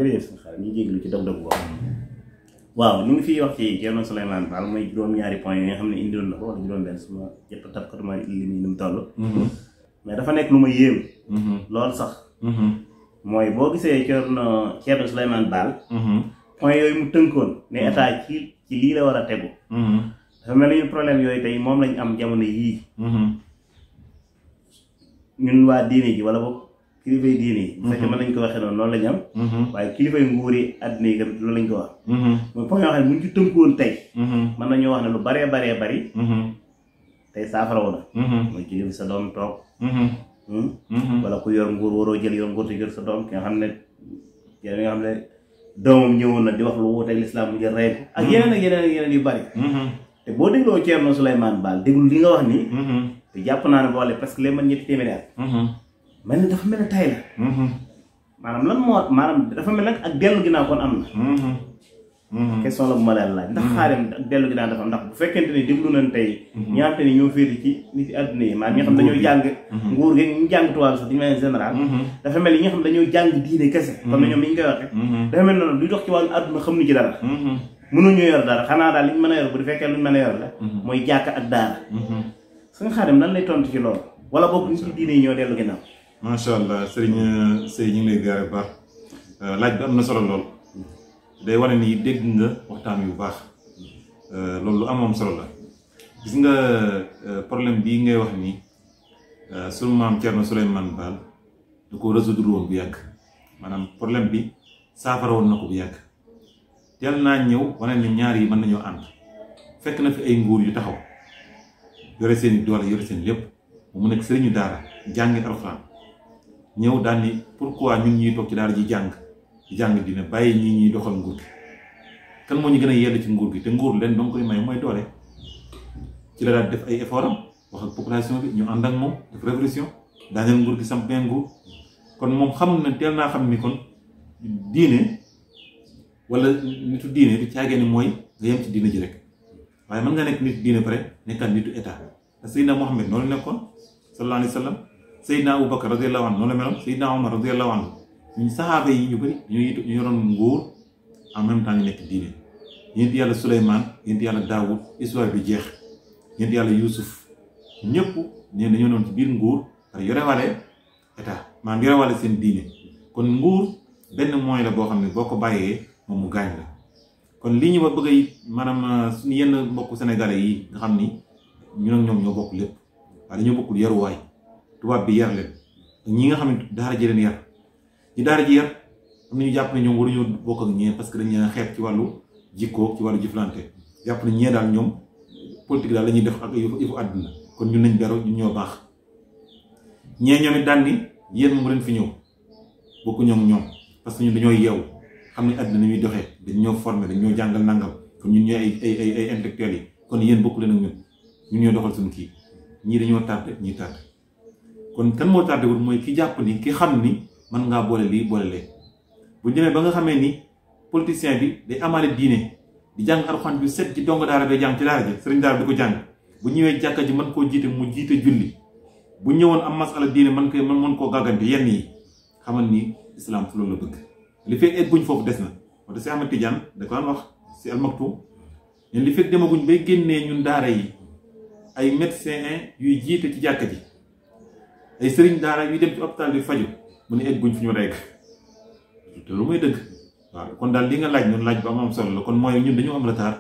jërëjëf sëñ Xaadim ñu jéglu ci dog-dog bu waaw ñu ngi fiy wax ci Thierno Souleymane Baal mooy juróom-ñaari point yi nga xam ne indiwoon na ko wala juróom-benn suma jëpp tabkatuma li muy ni mu toll mais dafa nekk lu ma yéem loolu sax mooy boo gisee Thierno Souleymane Baal point yooyu mu tënkoon ne état ci lii la war a tegu dafa mel ni problème yooyu tey moom lañ am jamono yii ñun waa diine ji wala boog kilifay diine yi bu fekkee mën nañ ko waxee noonu lañ am waaye kilifay nguur yi àddina yi tamit loolu lañ ko wax mooy point yoo xam ne buñ ci tënkoon tey mën nañoo wax ne lu baree bari tey saafara woon mooy jóge fi sa doom toog wala ku yor nguur waroo jël yor nguur te jël sa doom ki nga xam ne doomam ñëwoon na di wax lu wuuteeg lislaam mu jël rey ko ak yeneen yu bari te boo dégloo Thierno Souleymane Baal déglu li nga wax nii te jàpp naa ne boole presque les man ñetti téeméeri at mel ni dafa mel ne tay la maanaam dafa mel nag ak dellu ginnaaw kon am na question la bu ma leen laaj ndax xaarim ak dellu ginnaaw dafa am ndax bu fekkente ni déglu nañ tey ñi nga xam te ni ñoo féeti ci nit yi àdduna yi maanaam ñi nga xam dañoo jàng nguur gi ñu jàng tubaab sax di manière générale dafa mel ni ñi nga xam dañoo jàng diine kese comme ñoom ni ñu koy waxee dafa mel noonu luy dox ci wàllu àdduna xam ni ci dara mënuñu yor dara xanaa daal liñ mën a yor bu di fekkee luñ mën a yor la mooy jàkk ak daara suñu xaarim nan lay tontu ci loolu wala boobu nit ci diine yi ñoo dellu ginnaaw macha allah Serigne Seye ñu ngi lay gaare baax laaj bi am na solo lool day wane ni dégg nga waxtaan yu baax loolu lu am solo la gis nga problème bii ngay wax ni sunu maam Thierno Souleymane Baal da ko résoudre woon bu yàgg maanaam problème bi saafara woon na ko bu yàgg teel naa ñëw wane ni ñaar yi mën nañoo ànd fekk na fi ay nguur yu taxaw yore seen i doole yore seen lépp mu nekk sëriñu daara jàngi alxuraan ñëw daal ni pourquoi ñun ñuy toog ci daara ji jàng dina bàyyi ñuy doxal nguur gi kan moo ñu gën a yedd ci nguur gi te nguur leen danga koy may mooy doole ci la daal def ay effort am wax ak population bi ñu ànd ak moom def révolution daaneel nguur gi samp nguur kon moom xam na teel naa xam ni kon diine wala nitu diine di caagee ni mooy nga yem ci diine ji rek waaye mën nga nekk nitu diine pare nekkaat nitu état te Seydina Mohamed noonu la nekkoon sallallahu alayhi wa sallam Seydina Aboubacar radiyallahu anhu noonu la meloon Seydina Omar radiyallahu anhu ñu saxaaba yi ñu bëri ñu yoroon nguur en même temps ñu nekk diine yént yàlla Souleymane yént yàlla Daoud histoire bi jeex yént yàlla Youssouf ñëpp ñeen dañoo doon ci biir nguur par yorewaale état maanaam yorewaale seen diine kon nguur benn moyen la boo xam ne boo ko bàyyee moom mu gaañ la kon lii ñu bëgg yi maanaam suñu yenn mbokku sénégalais yi nga xam ni ñun ak ñoom ñoo bokk lépp waaye dañoo bokkul yaruwaay tubaab bi yar leen ñi nga xam ne daara ji leen yar ñi daara ji yar am nañu jàpp ne ñoom waruñoo bokk ak ñee parce que dañ leen xeet ci wàllu jikkoo ci wàllu jëflante jàpp ne ñee daal ñoom politique daal la ñuy def ak yëfu àdduna kon ñun nañ beru ñun ñoo baax ñee ñoom it daan ni yéen moom leen fi ñëw bokku ñoom parce que ñun dañoo yeewu xam ne àdduna ni muy doxee dañ ñoo formé dañ ñoo jàngal nangam kon ñun ñooy ay intellectuels yi kon yéen bokku leen ak ñun ñoo doxal suñu kii ñii dañoo tardé ñii tardé kon kan moo tardé wul mooy ki jàpp ni ki xam ni mën ngaa boole lii boole lee bu demee ba nga xamee ni politicien bi day amaale diine di jàng alxuraan bi set ci dongo daara bay jàng ci daara ji sëriñ daara bi ko jàng bu ñëwee jàkka ji mën koo jiite mu jiite julli bu ñëwoon am masala diine mën koo gàggante yenn yi xamal ni islam fu loolu la bëgg li fekk egguñ foofu des na wante si Ahmad Tidiane da ko daan wax si almaktum ñun li fekk demaguñ bay génnee ñun daara yi ay médecin yuy jiite ci jàkka ji ay sëriñ daara yuy dem ci hôpital bi faju mu ne egguñ fu ñu war a egg te lu muy dëgg waaw kon daal li nga laaj ñun laaj bu am solo la kon mooy ñun dañoo am retard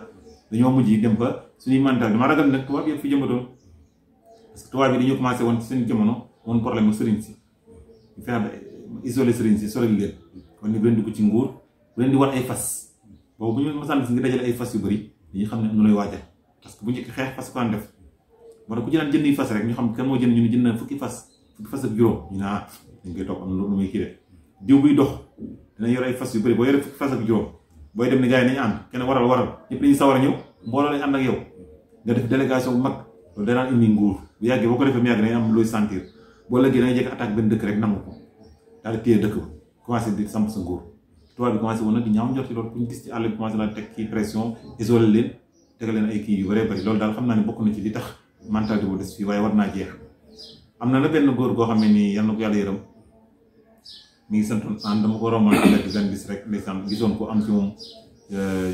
dañoo mujj dem ba suñuy mental dama ragal nag tubaab yëpp fi jëmatoon parce que tubaab yi dañoo commencé woon ci seen jamono woon problème ak sëriñ si ñu fexe ba isolé sëriñ si solo leen kon ni bu leen dugg ci nguur bu leen di war ay fas boobu bu ñu masaan si ngi dajale ay fas yu bëri dañuy xam ne am na looy waajal parce que bu njëkk xeex fas ko daan def moo tax ku jënaan jënd yi fas rek ñu xam kan moo jënd ñu ne jënd na fukki fas ak juróom ñu ne dañ koy topp am na lu muy kii de diw buy dox dina yor ay fas yu bëri boo yore fukki fas ak juróom booy dem ni gars yi nañu ànd kenn waral ñëpp dañuy sawar a ñëw mbooloo lañ ànd ak yow nga def délégation bu mag loolu danaan indi nguur bu yàggee boo ko defee mu yàgg dañuy am looy sentir boo lëggee da ngay jekk attaque benn dëkk rek nangu ko daal di téye dëkk ba commencé di samp sa nguur tubaab bi commencé woon na di ñaaw njort ci loolu ku ñu gis ci àll bi commencé naa teg ci pression isolé leen tegal leen ay kii yu bëree bëri loolu daal xam naa ne bokk na ci li tax mentalité bu des fii waaye war naa jeex am na la benn góor goo xam ne nii yal na ko yàlla yërëm mi ngi santoon an dama ko romal ak benn bis rek ndeysaan gisoon ko am ci moom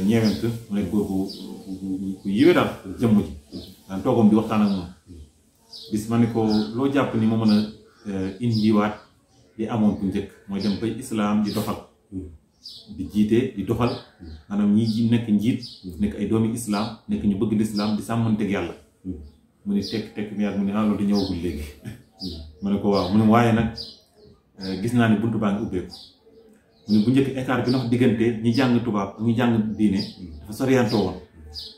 ñeewent mu nekk góor ku yiwee daal jëmm ji daan toogam di waxtaan ak moom bis ma ne ko loo jàpp ni moo mën a indiwaat li amoon bu njëkk mooy dem bay islam di doxal di jiite di doxal maanaam ñi nekk njiit nekk ay doomi islam nekk ñu bëgg l'islam di sàmmanteeg yàlla mu ne tekk mi yàgg mu ne loolu di ñëwagul léegi ma ne ko waaw mu ne waaye nag gis naa ne buntu baa ngi ubbeeku mu ne bu njëkk écart bi ndox diggante ñi jàng tubaab ak ñi jàng diine dafa soriantoo woon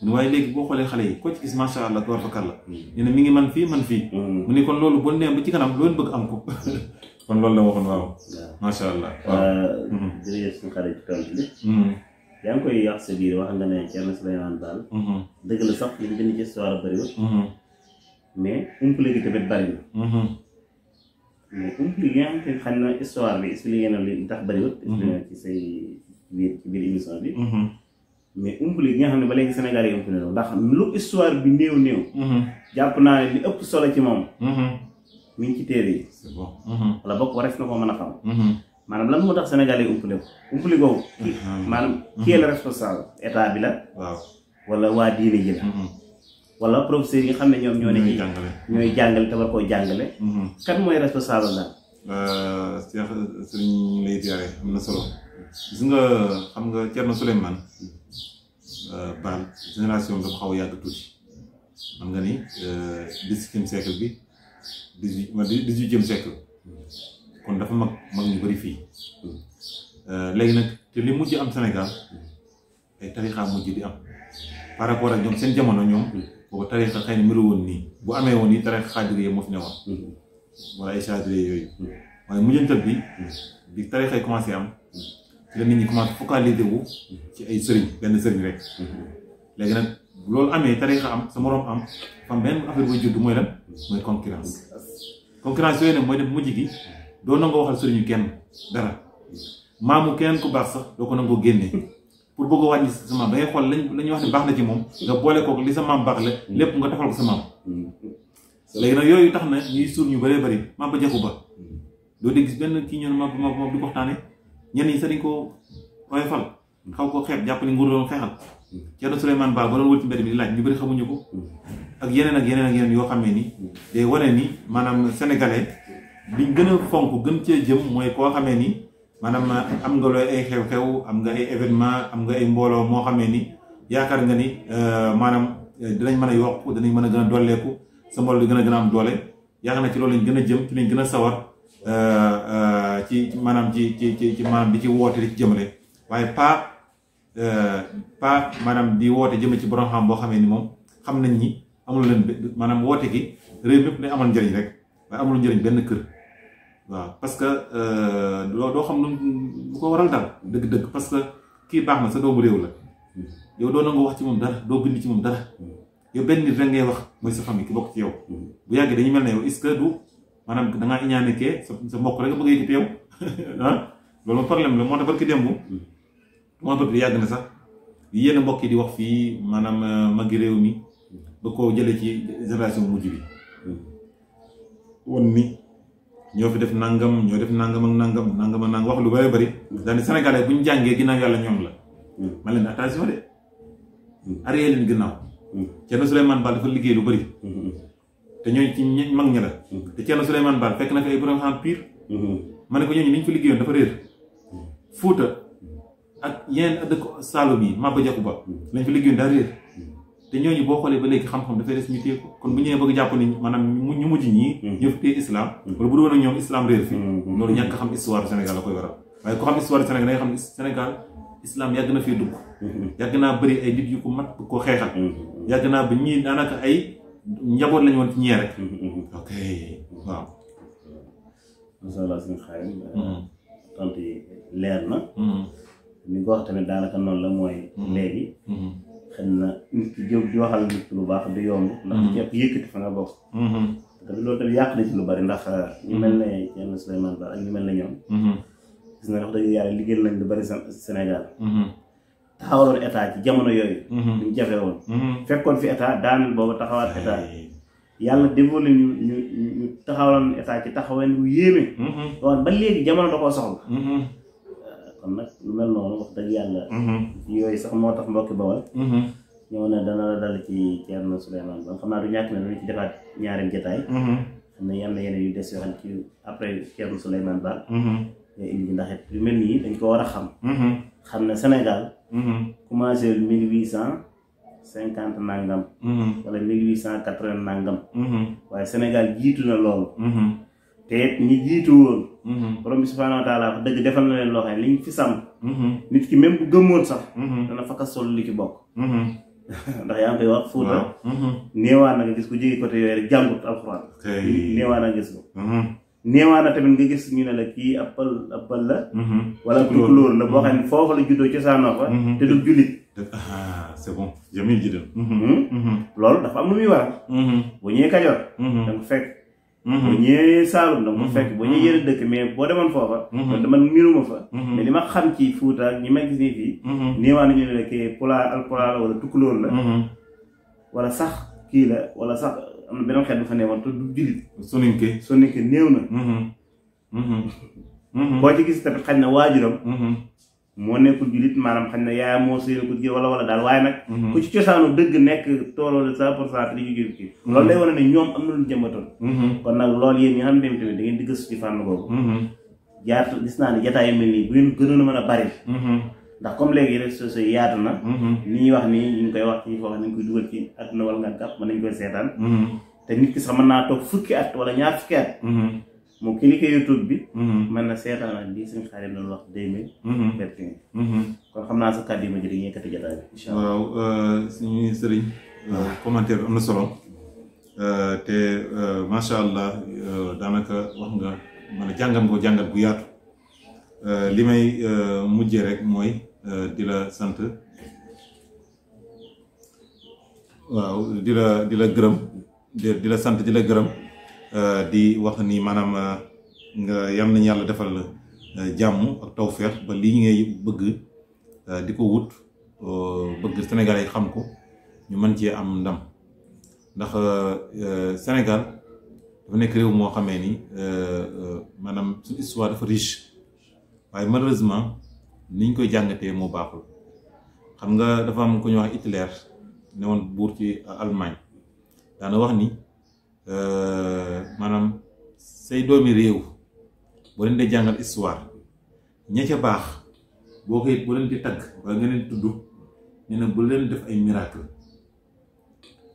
mu ne waaye léegi boo xoolee xale yi koo ci gis macha allah war fakar la nee na mi ngi man fii mu ne kon loolu boo neem ba ci kanam loolu bëgg am ko kon loolu la waxoon waaw macha allah jërëjëf suñu xarit ci tontu li yaa ngi koy yàq sa biir wax nga ne Thierno Souleymane Baal dëgg la sax li gën ci histoire bëriwul mais umpale gi tamit bëri na mais umpale gi nga xam te xam na histoire bi expliqué na li tax bëriwul expliqué na ci say ci biir émission bi mais umpale gi nga xam ne ba léegi Sénégal yi umpale na ndax lu histoire bi néew jàpp naa ne li ëpp solo ci moom mi ngi ci téere yi wala bokk warees na koo mën a xam maanaam lan moo tax Sénégal yi umpale ko umpale googu maanaam kii la responsable état bi la wala waa diine ji la wala professeur yi nga xam ne ñoom ñoo ne ci ñooy jàngale te war koo jàngale kan mooy responsable daal Cheikh Serigne lay tiare am na solo gis nga xam nga Thierno Souleymane Baal génération bi dafa xaw a yàgg tuuti xam nga ni 17e siècle bi 18e siècle kon dafa mag ñu bëri fii léegi nag te li mujj am Sénégal ay tarixa mujj di am par rapport ak ñoom seen jamono ñoom boobu tarixa xëy na melu woon nii bu amee woon nii tarixa xaadiriya moo fi ne woon wala ay chaadiriya yooyu waaye mujjantal bi tarixa yi commencé am ci la nit ñi commencé focaliser wu ci ay sëriñ benn sëriñ rek léegi nag loolu amee tarixa am sa moroom am fam benn affaire buy judd mooy lan mooy concurrence yooyu nag mooy def mujj gi doo nangoo waxal sëriñu kenn dara maamu keneen ku baax sax doo ko nangoo génne pour bëgg a wàññi sa maam da ngay xool la ñuy wax ne baax na ci moom nga boole kook li sa maam baax la lépp nga tafal ko sa maam léegi nag yooyu tax na ñuy suur ñu bëree bëri maam ba jaxu ba doo dégg gis benn kii ñoon maam di ko waxtaane ñenn ñi sax dañ ko oyofal xaw ko xeeb jàpp ni nguur doon xeexal Thierno Souleymane Baal ba doon wër ci mbedd bi di laaj ñu bëri xamuñu ko ak yeneen yoo xam ne ni day wane ni maanaam sénégalais liñ gën a fonk gën cee jëm mooy koo xamee ni maanaam am nga looy ay xew-xew am nga ay événement am nga ay mbooloo moo xamee ni yaakaar nga ni maanaam dinañ mën a yokk danañ mën a gën a dolleeku sa mbooloo di gën a am doole yaakaar na ci loolu lañ gën a jëm ci lañ gën a sawar ci maanaam ci maanaam di ci woote di ci jëmale waaye pas maanaam di woote jëme ci borom xam boo xamee ni moom xam nañ ni amul leen maanaam woote gi réew mépp day amal njëriñ rek waaye amul njëriñ benn kër waaw parce que doo xam lu ko waral daal dëgg-dëgg parce que kii baax na sa doomu réew la yow doo nangoo wax ci moom dara doo bind ci moom dara yow benn nit rek ngay wax mooy sa famille ki bokk ci yow bu yàggee dañuy mel ne yow est-ce que du maanaam da ngaa iñaane kee sa mbokk rek nga bëgg a yëkkati yow ah loolu problème la moo tax barki démb moo tax yàgg na sax yenn mbokk yi di wax fii maanaam magi réew mi ba koo jëlee ci génération mujj bi won ni ñoo fi def nangam ñoo def nangam ak nangam wax lu bari bari daal di Sénégalais bu ñu jàngee ginnaaw yàlla ñoom la man leen attention de arrière leen ginnaaw Thierno Souleymane Baal dafa liggéey lu bari te ñooñu ci mag ñi la te Thierno Souleymane Baal fekk na fi ay borom xam pire ma ne ko ñooñu niñ fi liggéeyoon dafa réer Fuuta ak yeneen dëkk Saloum yi Maba Jaxu Ba lañ fi liggéeyoon daa réer te ñooñu boo xoolee ba léegi xam-xam dafay des ñu téye ko kon bu ñëwee bëgg jàpp ni maanaam ñu mujj ñii ñëw fi téye islam wala bu doon ak ñoom islam réer fi loolu ñàkk xam histoire Sénégal la koy waral waaye ko xam histoire Sénégal da nga xam Sénégal islam yàgg na fii dugg yàgg naa bëri ay nit yu ko mat ko xeexal yàgg naa ba ñii daanaka ay njaboot lañu woon ci ñee rek ok waaw masha Allah suñu xaayam tontu yi leer na ni nga ko wax tamit daanaka noonu la mooy léegi xëy na nit ki jóg di waxal nit lu baax du yomb ndax ceeb yëkkati fa nga bokk tamit loolu tamit yàq na ci lu bari ndax ñu mel ne Thierno Souleymane Baal ak ñu mel ne ñoom gis na wax dëgg yàlla liggéeyal nañ lu bari Sénégal taxawaloon état ci jamono yooyu ñu jafe woon fekkoon fi état daaneel boobu taxawaat état yàlla développé ñu taxawaloon état ci taxaween bu yéeme. wax ba léegi jamono da koo soxla. kon nag lu mel noonu wax dëgg yàlla. yooyu sax moo tax mbokki Bawol. ñëw na dana la dal ci Thierno Souleymane Ba xam naa du ñàkk ne dañu ci defaat ñaari jotaay. xam ne yenn yeneen yu des yoo xam ci après Thierno Souleymane Ba. nga indi ndax it yu mel nii dañ ko war a xam. xam ne Sénégal. commencé 1850 nangam. wala 1880 nangam. waaye Sénégal jiitu na loolu. te it ñi jiitu woon. borom bi subhaanahu wa taala wax dëgg defal na leen loo xam ne liñ fi sàmm. nit ki même bu gëmmoon sax. dana fakka sol li ci bokk. ndax yaa ngi koy wax Fuuta. néewaan na nga gis ko jógee côté yooyu rek jàngut alxuraan. néewaan na nga gis ko. néewaan na tamit nga gis ñu ne la kii ab pël la. wala tukulóor la boo xam ne foofu la juddoo cosaanoo fa. te du jullit. c'est bon jamil jidal. loolu dafa am lu muy waral. boo ñëwee Kajoor. da nga fekk. boo ñëwee Saalum da nga ko fekk boo ñëwee yeneen dëkk mais boo demoon foofa. loolu dama miinuma fa. mais li ma xam ci Fuuta ak ñi ma gis nii fii. néewaan na ñu ne la kii alpulaar la wala tukulóor la. wala sax kii la wala sax am na beneen xeet bu fa newoon te du jullit. Soninke néew na. boo ci gis tamit xañ na waajuram. moo nekkul jullit maanaam xañ na yaayam moo sëy ko wala daal waaye nag. ku ci cosaanu dëgg nekk tooloo de 100% li ñu jël kii. loolu day wane ne ñoom am na lu jëmbatoon. kon nag loolu yéen ñi nga xam ne tamit da ngeen di gëstu ci fànn boobu. gis naa ne jataay yu mel nii bu ngeen gënoon a mën a bari. ndax comme léegi réseaux sociaux yi yaatu na. li ñuy wax nii ñu ngi koy wax ci foo xam ne ñu koy dugal ci àdduna wala nga gàpp mën nañu koy seetaan. te nit ki sax mën naa toog fukki at wala ñaar fukki at. mu cliqué YouTube bi. mën na seetaan ak lii suñu xarit doon wax 2021. kon xam naa sa kàddu yi ma jëriñ yëkkati jotaay bi. incha allah waaw suñuy sëriñ. commentaire bi am na solo. te macha allah daanaka wax nga man a jàngat bu yaatu. li may mujjee rek mooy di la sant. waaw di la gërëm di la sant di la gërëm. di wax ni maanaam nga yal nañu yàlla defal jàmm ak tawfeex ba lii ngay bëgg di ko wut bëgg Sénégal yi xam ko ñu mën cee am ndam ndax Sénégal dafa nekk réew moo xamee ni maanaam suñu histoire dafa riche waaye malheureusement ni ñu koy jàngatee moo baaxul xam nga dafa am ku ñu wax Hitler ne woon buur ci Allemagne daana wax ni maanaam say doomi réew boo leen dee jàngal histoire ña ca baax boo leen di tagg wala nga leen tudd nee na bu leen def ay miracle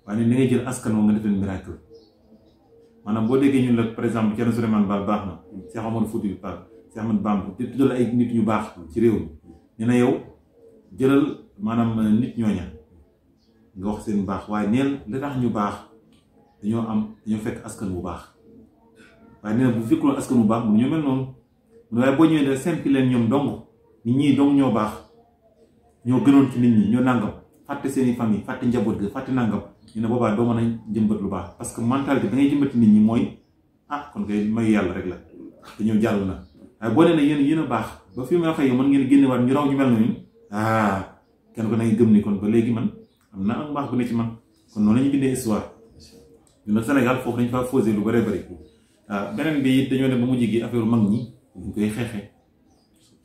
waaye ni ngay jël askan woo nga def leen miracle maanaam boo déggee ñun la par exemple Thierno Souleymane Baal baax na Cheikh Amadou Foutiyou Tall Cheikh Ahmadou Bamba te tuddal ay nit ñu baax ci réew mi nee na yow jëlal maanaam nit ñooña nga wax seen baax waaye neel li tax ñu baax dañoo fekk askan bu baax waaye nee na bu fekkuloon askan bu baax mu ñu mel noonu waaye boo ñëwee da simpi leen ñoom dong nit ñi dong ñoo baax ñoo gënoon ci nit ñi ñoo nàngam fàtte seeni famille fàtte njaboot ga fàtte nàngam ñu ne boobaa doo mën a jëmbat lu baax parce que mentalité da ngay jëmbati nit ñi mooy kon kay mayu yàlla rek la te ñëw jàll na waaye boo nee ne yéen a baax ba fi ma waxee yow mën ngeen génnewaat ñu raw ñu mel noonu kenn ko na ngi gëm ni kon ba léegi man am na ak mbaax bu ne ci man kon noonu la ñu bindee histoire ñun nag Sénégal foofu dañu faa fausé lu bëree bëri beneen bi it dañoo ne ba mujj gi affaire mag ñi dañ koy xeexee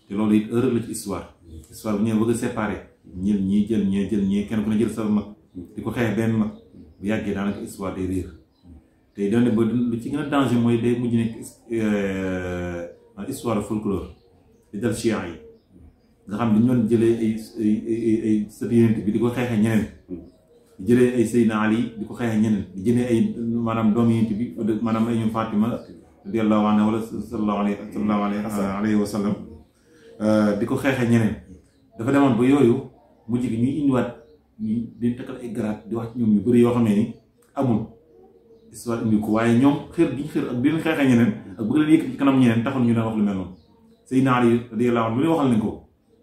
te loolu it erreur la ci histoire bu ñëwee bëgg a séparé ñii jël ñee kenn ku ne jël sa mag di ko xeex benn mag bu yàggee daanaka histoire day réer te dañ ne ba lu ci gën a danger mooy day mujj nekk histoire folklore di dal chia yi nga xam dañu doon jëlee ay sëti Yonent bi di ko xeexee ñeneen di jëlee ay Seydina Ali di ko xeexee ñeneen di jëlee ay maanaam doomu Yonent bi maanaam ay ñoom Fatima radiyallahu anha wala sallallahu alayhi wa sallam di ko xeexee ñeneen dafa demoon ba yooyu mujj gi ñuy indiwaat di takkal ay garaat di wax ci ñoom yu bëri yoo xam ne ni amul histoire indi ko waaye ñoom xër gi ñu xër ak di leen xeexee ñeneen ak bëgg leen yëkkati ci kanam ñeneen taxul ñu daan wax lu mel noonu Seydina Ali radiyallahu anhu lu ne waxal nañ ko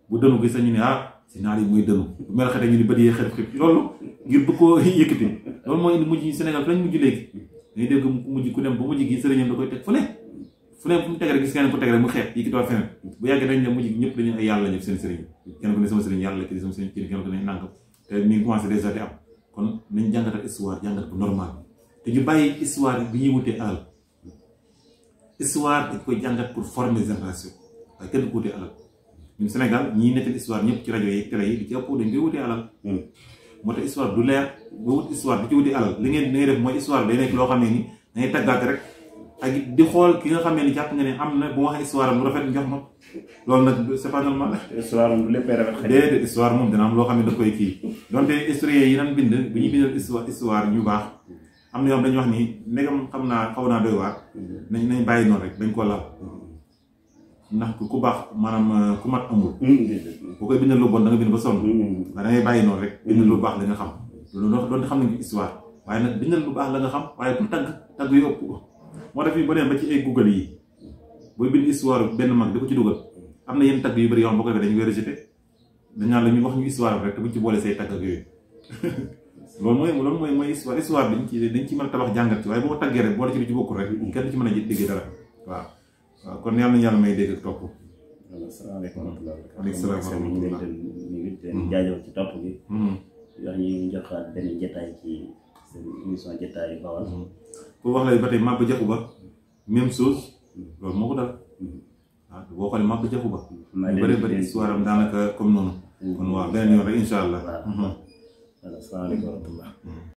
bu dënu gi sax ñu ne Seydina Ali mooy dënu bu mel xete ñu ni bët yee xër xër loolu ngir bëgg koo yëkkati loolu mooy indi mujj Sénégal fi lañ mujj léegi dañuy dégg mujj ku dem ba mujj gi sëriñam da koy teg fu ne fu mu teg rek gis kenn ku teg rek mu xeet yi ki toog feneen bu yàggee dañ ne mujj gi ñëpp dañu ay yàlla ñëpp seen sëriñ kenn ku ne sama sëriñ yàlla la kii sama sëriñ kii kenn ku ne nànkam te mi ngi commencé déjà di am kon nañ jàngatal histoire jàngat bu normal te te ñu bàyyi histoire bi ñuy wutee alal histoire dañ koy jàngat pour former génération waaye kenn du ko wutee alal ñun Sénégal ñii nettali histoire ñëpp ci rajo yi télé yi di ci ëpp dañ koy wutee alal moo tax histoire du leer ba wut histoire di ci wutee alal li ngeen def mooy histoire day nekk loo xam ne ni dangay taggaate rek ak di xool ki nga xam ne jàpp nga ne am na bu ma waxee histoire am lu rafet jox ma loolu nag c'est pas normal. histoire am du léppay rafet. déedéet histoire moom dina am loo xam ne da koy kii donte historien yi daan bind bi ñuy bindal histoire ñu baax am na yoon dañuy wax ni ndegam xam naa xaw naa doy waar nañ bàyyi noonu rek dañ ko laal ndax ku baax maanaam ku mat amul. boo koy bindal lu bon da nga bind ba sonn. waaye da ngay bàyyi noonu rek bindal lu baax la nga xam loolu doonte xam nañ histoire waaye nag bindal lu baax la nga xam waaye pour tagg yu ëpp moo tax fii ba dem ba ci ay Google yi booy bind histoire benn mag di ko ci dugal am na yenn tagg yu bëri yoo xam boo ko defee dañu koy rejeté dañ naan la ñu wax ñu histoire rek te buñ ci boole say tagg ak yooyu loolu mooy histoire dañ ci mën a tabax jàngat ci waaye boo ko taggee rek boole ci lu ci bokkul rek kenn du ci mën a déggee dara waaw kon yàlla na yàlla may dégg ak topp. asalaamaaleykum wa rahmatulah. waaleykum salaam wa rahmatulah. ñu ngi leen jaajëfal ci topp gi. wax ñu joxaat benn jotaay ci seen émission jotaay yu Bawal. pour wax la ba tey Maba Diakhou Ba même chose loolu moo ko dal waaw boo xoolee Maba Diakhou Ba ñu bëri histoire am daanaka comme noonu kon waaw beneen yoon rek incha allah. waaw asalaamaaleykum wa rahmatulah.